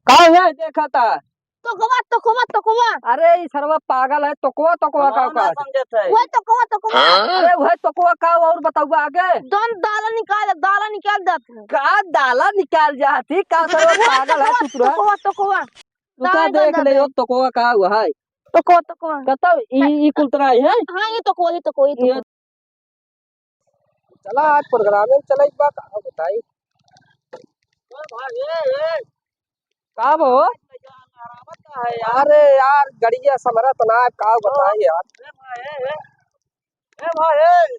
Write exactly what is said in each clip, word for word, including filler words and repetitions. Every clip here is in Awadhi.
का है देखा था? तोकवा, तोकवा, तोकवा। अरे, ई सरवा पागल है, तोकवा, तोकवा का कहत है? वही तोकवा, तोकवा। हाँ? अरे, वही तोकवा का, और बताउबा आगे? जौन दाला निकाल, दाला निकाल देत है। का दाला निकाल जात ही? का सरवा पागल है, तोकवा, तुतुरा? तोकवा, तोकवा। तू का दाला देख निकाल ले, देत। तोकवा का हुआ है? तोकवा, तोकवा। कतौ ई, ई कुल तोरा है? हाँ, ये तोकवा, ये तोकवा, ये ये तोकवा। चला, आज program में चला, एक बार का बताई। ए भाई, ए, ए। का बो? अरे यार, गड़िया समरत ना, का बताई यार। ए भाई, ए, ए। ए भाई, ए।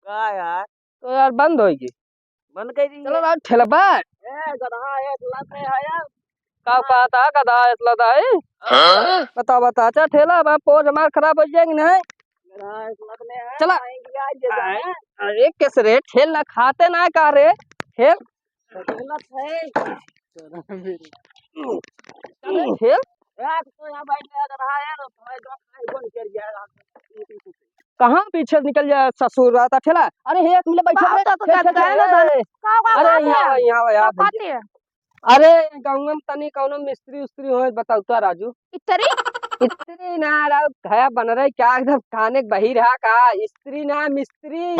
का यार? तो यार, बंद होई गी। बंद कर दी। चलो ना, ठेला पर। ए, गधा, एक लत है यार। का कहत है, गधा, एक लत है? हाँ? बता, बता, अच्छा, ठेला बा, पोज हमार खराब हो जाएगी, नहीं? गधा, एक लत में है, चला। आएंगे आज, ये जाए। अरे, किस रे, ठेल ना खाते ना का रे? ठेल। गलत है। चल, ठेल। यार, तो यहाँ बैठ गया, गधा है, तो भाई, दो भाई, कौन कर गया? कहाँ पीछे निकल जाए ससुर, आता ठेला। अरे, हे, एक मिनट बैठो, बाप रे, तो ठेल, का ठेल, कहना ठेल, था? ए, का, का अरे, बात यहाँ है? आवा, यहाँ आवा, का यहाँ बात भैया। है? अरे, गाँव में तनी कौनो मिस्त्री उस्त्री होए, बताओ तो, राजू। इतरी? इतरी ना, राउत है, बन रहे क्या, एकदम काने के बहिर है का? स्त्री ना, मिस्त्री।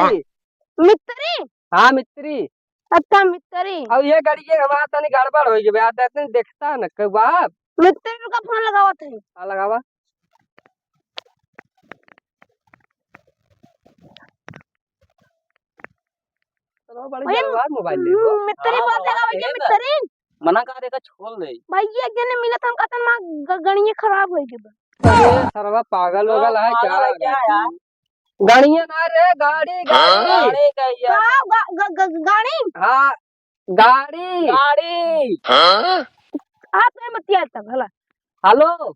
मिस्त्री? हाँ, मिस्त्री। अच्छा, मिस्त्री। अब ये गाड़ी के हमारा तनी गड़बड़ हो गई, यार, देखता है ना, कब आप? मिस्त्री का फोन लगावत है। हाँ, लगावा। चलो, बड़ी भैया, जलवा मोबाइल ले लो। हम्म, मिस्त्री हाँ, बोल देगा भैया, मिस्त्री। मना कर देगा, छोड़ दे। भैया, एक जने मिलत हम कहतन, माँ ग-, गणिये खराब हो गई बा। अरे, सरवा पागल हाँ, वगल है पागल क्या? है क्या यार? गणिये ना रे, गाड़ी, हाँ? गाड़ी। गाड़ी कहिया। का गा-, ग-, ग-, गाड़ी? हाँ, गाड़ी। गाड़ी। हाँ? आप नहीं बतिया तक, हला। हेलो।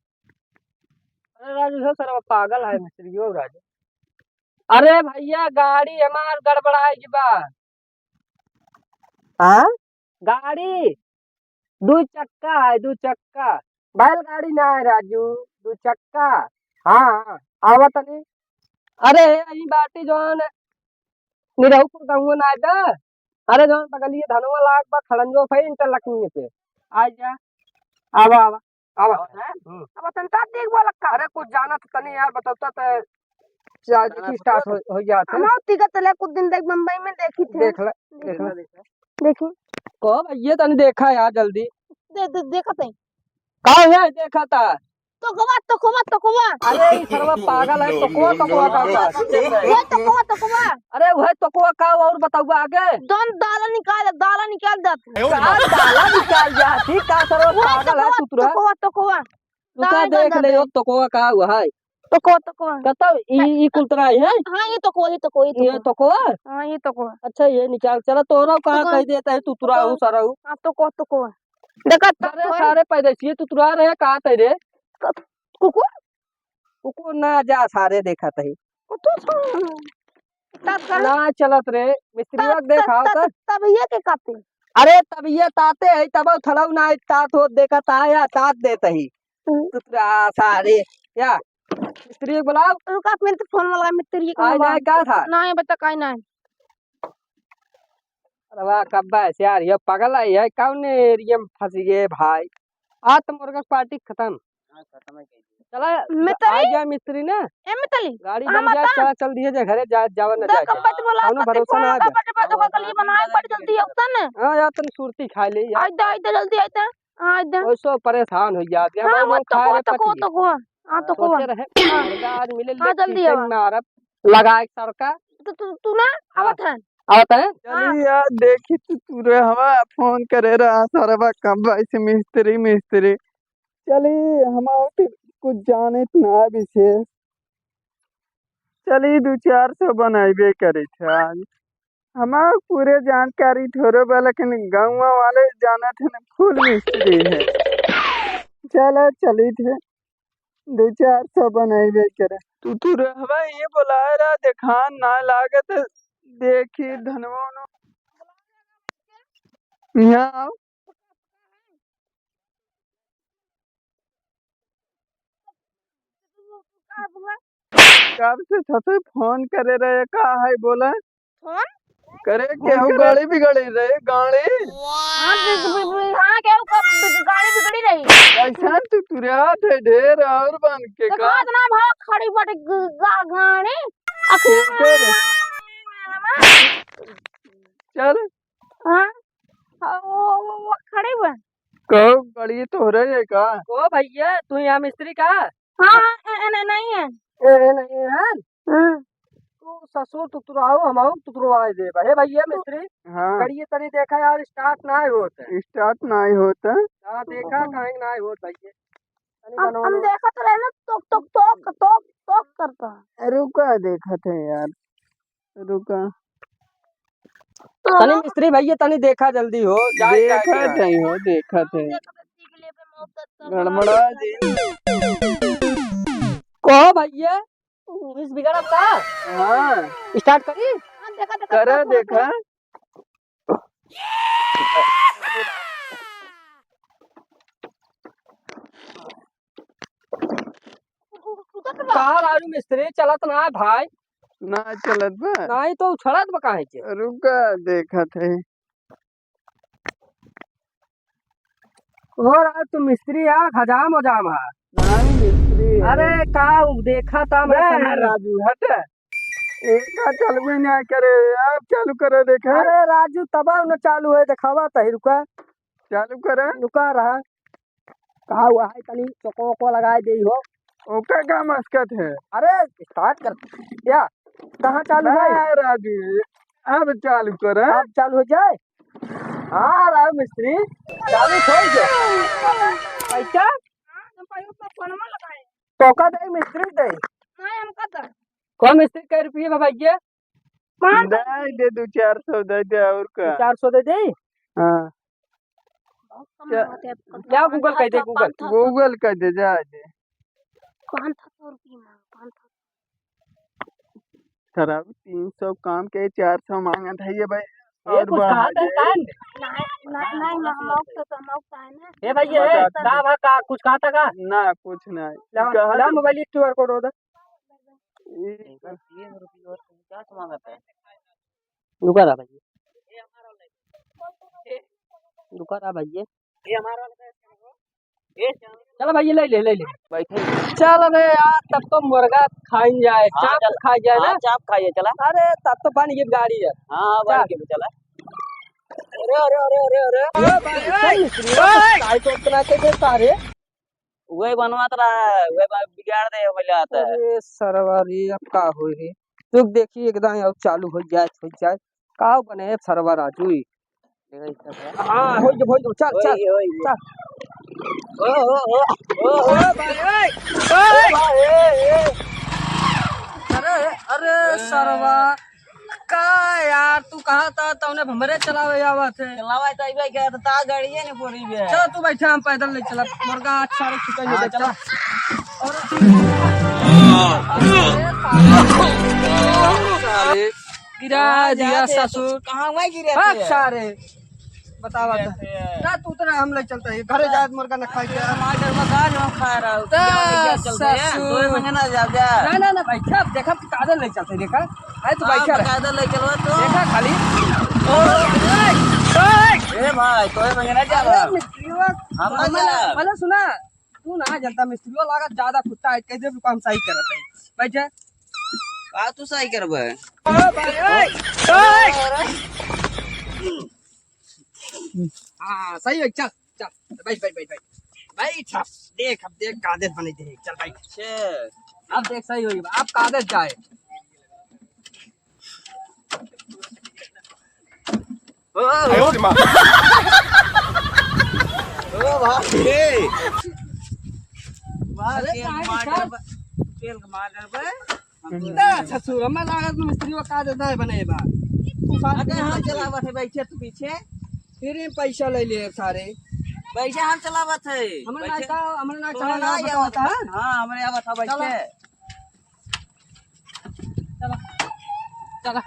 अरे राजू, हो सरवा पागल है, मिस्त्री हो राजू। अरे भैया, गाड़ी हमार गड़बड़ाई गई बा। हाँ? गाड़ी दू चक्का है, दू चक्का। बैलगाड़ी ना है राजू, दू चक्का। हाँ, आवा तनी। अरे, यही बाटी जौन निरहुपुर गाँव ना है बे? अरे, जौन बगलिए धनवा लाग बा, खड़ंजो पे interlocking पे। आ जा। आवा, आवा, आवा। आवा, हैं? हम्म। अब तन का देख बोला का? अरे, कुछ जाना तो तनी यार, बताता तो जा, देखी start हो, हो जात है। हम आउ तिगत ले, कुछ दिन देख बम्बई में देखी थे। देख ले, देख ले। देखी। कहो भैया, तनी देखा यार जल्दी। दे, दे, देखत है। का है देखा था? तोकवा, तोकवा, तोकवा। अरे, ई सरवा पागल है, तोकवा, तोकवा का बा? ये तोकवा, तोकवा। अरे, वह तोकवा का, और बताउबा आगे? जौन दाला निकाल, दाला निकाल देत है। का दाला निकाल जात ही? का सरवा वह पागल है तोकवा, तुतुरा? तोकवा, तोकवा। तू का दाल देख डाल ले, दे। यो तोकवा का हुआ है? तोकवा, तोकवा। कतौ ई, ई कुल तोरा है? हाँ, ये तोकवा, ये तोकवा, ये ये तोकवा। तोकवा? हाँ, ये तोकवा। अच्छा, ये निकाल। चला, तोरा का तोकवा। कह देता है, तुतुरा हो, तोकवा। सारा हो। हाँ, तोकवा, तोकवा। देखा, तब अरे, तो है। सारे पैदेसिये तुतुरा रहे, का तै रे? क-, कुकुर? कुकुर ना जा, सारे देखत है। कुकुर सुन। तब का? ना चलत रे, मिस्त्रीवा तब, के देखाओ तब, त। तब, तब ये के काटे? अरे, तब ये ताते है, तब थलौ ना तात हो, देखत आया, तात देत ही। हम्म। तुतरा सारे, या, मिस्त्री के बुलाओ। रुका, मिनट फोन वाला मिस्त्री के आई बुलाओ। ना, का था? ना, ये बता, काई ना। अरे वाह, कब्बा है यार, ये पागल है, ये कौन area में फंस गए भाई? आज तो मुर्गा पार्टी खत्म। हाँ, खत्म है कहीं। चला, मितली? आ गया मिस्त्री ना। ए मितली, गाड़ी हाँ, बन गया, बता। चला, चल दिए जा घरे, जा, जावा ना देख, जाए। कब्बा तो बोला, कौनो पति भरोसा ना फोन आवे। का बटे, बटे, बटे, कली बनाए, बट जल्दी आओ तन। हाँ यार, तन सुरती खा ले यार। आई दे, आई दे, जल्दी आई दे। हाँ, आई दे। ओए सो परेशान हो गया, अब हाँ, वो वो तो खाए को, रे तो को, पटिए। तो को। हाँ, तो को। सोचे रहे, हाँ। मुर्गा आज मिले, हाँ, ले जल्दी chicken आवा। मारब, लगा एक तड़का। तो तू, तू ना हाँ। आवत है? आवत है? हाँ। चली यार, देखी तू, तू रे हवा फोन करे रहा, सरवा कब ऐसे मिस्त्री, मिस्त्री। चली, हम और तो कुछ जानित ना विशेष। चली, दू चार सौ बनइबे करित है आज। हमार पूरे जानकारी थोड़े बा, लेकिन गउँवा वाले जानत है ना, full मिस्त्री है। चला, चलित है, दू चार सौ बनइबे करे। तू, तू रहबा, ये बोलाए रहा, देखान ना लागत है, देखी धनवा उनवा। यहाँ आओ। कब से ससुर फोन करे रहे, का है बोला? फोन? करे, केहू गाड़ी बिगड़ी रहे, गाड़ी। हाँ, बि-, बि-, बि-, हाँ, के ससुरात है ढेर और बन के तो का? कहत ना भा खड़ी बट ग-, गा-, गाड़ी। अखियाँ एकर। हाँ? हाँ, वो, वो, वो खड़ी बा। कहो, गाड़ी तोहरे है का? ओ भैया, तू यहाँ मिस्त्री का? हाँ, हाँ, ए, ए, नहीं, नहीं है। ए, ए, नहीं है? हाँ। तू ससुर तुतुराओ, हम आऊ तुतुरवाए देबा। हे भैया मिस्त्री, हाँ। गाड़ी तनी देखा यार, start नाहीं होत है। Start नाहीं होत है। हाँ, देखा, काहे नाहीं होत भैया। तनी हम, बनवा हम लो। देखत रहे ना, टोक, टोक, टोक, टोक, टोक करता है। रुका, देखत है यार, रुका। तनी मिस्त्री भैया, तनी देखा जल्दी हो, जाए, जाए देखत के है हो, देखत है। गड़बड़ा जी। कहो भैया, इस बिगड़त का? हाँ। Start करी? हाँ, देखा, देखा, करा देखा, देखा। देखा। का राजू मिस्त्री, चलत ना है भाई? ना चलत बा। नाहीं तो उछड़त बा काहे के? रुका, देखत है। और आज तू मिस्त्री आ, हजाम हजाम है। नाहीं मिस्त्री है। अरे का उ देखा था मैं ना, समझ में। राजू, हट। एका चालू ही ना करे, अब चालू करे देखा। अरे राजू, तब न चालू है, देखावा तही, रुका। चालू करे। रुका रहा। का हुआ है, तनी चोको ओको लगाए देई हो। ओका का मस्कत है? अरे, start कर। क्या? कहाँ चालू है? ना, राजू, अब चालू कर। अब चालू हो जाए? हाँ, राजू मिस्त्री, चालू हो गया। पैसा? हम पहले तो फोनमा लगाए। तो का दे मिस्त्री दे? नहीं, हमका दे। कौन मिस्त्री, कै रुपये में भैया? पाँच सौ दे दे, दो चार सौ दे दे, और का? दो चार सौ दे दे? हाँ। बहुत कम क्या? बात है, क्या Google कह दे, Google? पाँच सौ। Google कह दे, जा दे। पाँच सौ रुपये मांग, पाँच सौ। खराब, तीन सौ काम के, चार सौ मांगत है ये भाई। ये और कुछ बढ़ा कहा था, दे। कान? नहीं, नहीं, नहीं, हम लोग तो, हम लोग तो है ना। ए भाई, ये बता है, दे। का भा, का, कुछ कहा था का? ना, कुछ नहीं। ला, कहा ला तो मोबाइल, ये QR code होता। इनका तीन रुपये और पचास मांगत है। रुका रहा भैया, रुका रहा भैया। चला भैया, ले ले, ले ले। बैठे। चल अबे यार, तब तो मुर्गा खाइन जाए, हाँ, चाप चल। खाइ जाए ना। हाँ, चाप खाइए, चला। अरे, तब तो बन गई गाड़ी है। हाँ, हाँ, बन चल। गई, चला। अरे, अरे, अरे, अरे, अरे। ओ भाई, ओए, चल, ओए। काय तो इतना के देता रे? वही बनवात रहा है, वही बा-, बिगाड़ दे, वही ले आता है। अरे सरवा रे, अब का होई रे? रुक देखी, एकदम अब चालू हो जाए, हो जाए। का बने सरवा राजू? देखा, इतना है। हाँ, हो गया, हो गया, चल, वही चल, है, वही है। चल। ओ, ओ, ओ, ओ, ओ, भाई, ओए, ओ ओए। भाई, ए, ए। अरे, अरे, सरवा। का यार, तू कहाँ था? तौने हमरे चलावे आवत है। चलावे तो अइबे करत, ता गाड़िए ने पड़ी बे। चल तू बैठा, हम पैदल नहीं चला। मुर्गा आज सारे छुट्टा हाँ, नहीं चला। चला। और सारे गिरा कहाँ दिया जाते हैं? ससुर। कहाँ वहीं गिरे अब थे? सारे बतावा था। गिरे थे। ना तू तो ना, हम ले चलते हैं। घरे जाए मुर्गा न खाए के। मार डरवा का जो हम खा रहा हूँ। ता क्या चलते हैं? ससुर। दो महीना जा जा। ना, ना, ना, बैठा, अब देखा, पैदल नहीं चलते, देखा। अरे, तू हाँ, बैठा रह। पैदल ले चलो तो। देखा खाली। ओ, ए, ए। ए भाई, तोहे संगे ना जाब। अरे, मिस्त्रियों, हम ना हमें ना, जाब। पहले सुना, तू ना जनता मिस्त्रियों लागत ज्यादा कुत्ता है, कह दे, रुको, हम सही करत है। बैठा। का तू सही करबे? ओ भाई, ए, ए। अरे। हाँ, सही है, चल, चल, बैठ, बैठ, बैठ, बैठ। बैठ, अब देख, अब देख, कादर बने दे, चल, बैठ। अच्छा। अब देख, सही होई, अब कादर जाए। ओ, आयो रे माँ। ओ, वाह, ए। वाह, अरे, तेल काहे टमाटर का? ब-, तेल टमाटर बे। ना, ससुर, हमें लागत मिस्त्री वो का देता है बने बा। तू साथ अरे, में हम बैठ। चलावत है, बैठे तू पीछे। फिर ये पैसा ले ले सारे। पैसा हम चलावत है। हमें ना पैसा का, हमें ना तोहरा का ना बतावता आवत है। हाँ, हमरे आवत है, बैठे। चलो। चला। चला।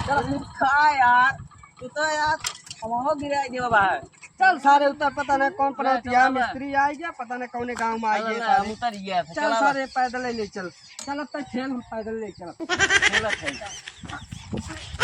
चला। खा यार, तू तो यार, हमहू गिराई देबा बाहर। चल सारे उतर, पता ना कौन पनौतिया मिस्त्री आई गया, पता ना कौने गाँव में आई गया सारे। उतर गया, चल चला। सारे पैदल ही ले चल। चल अब तक खेल, हम पैदल ले चल। खेलत है।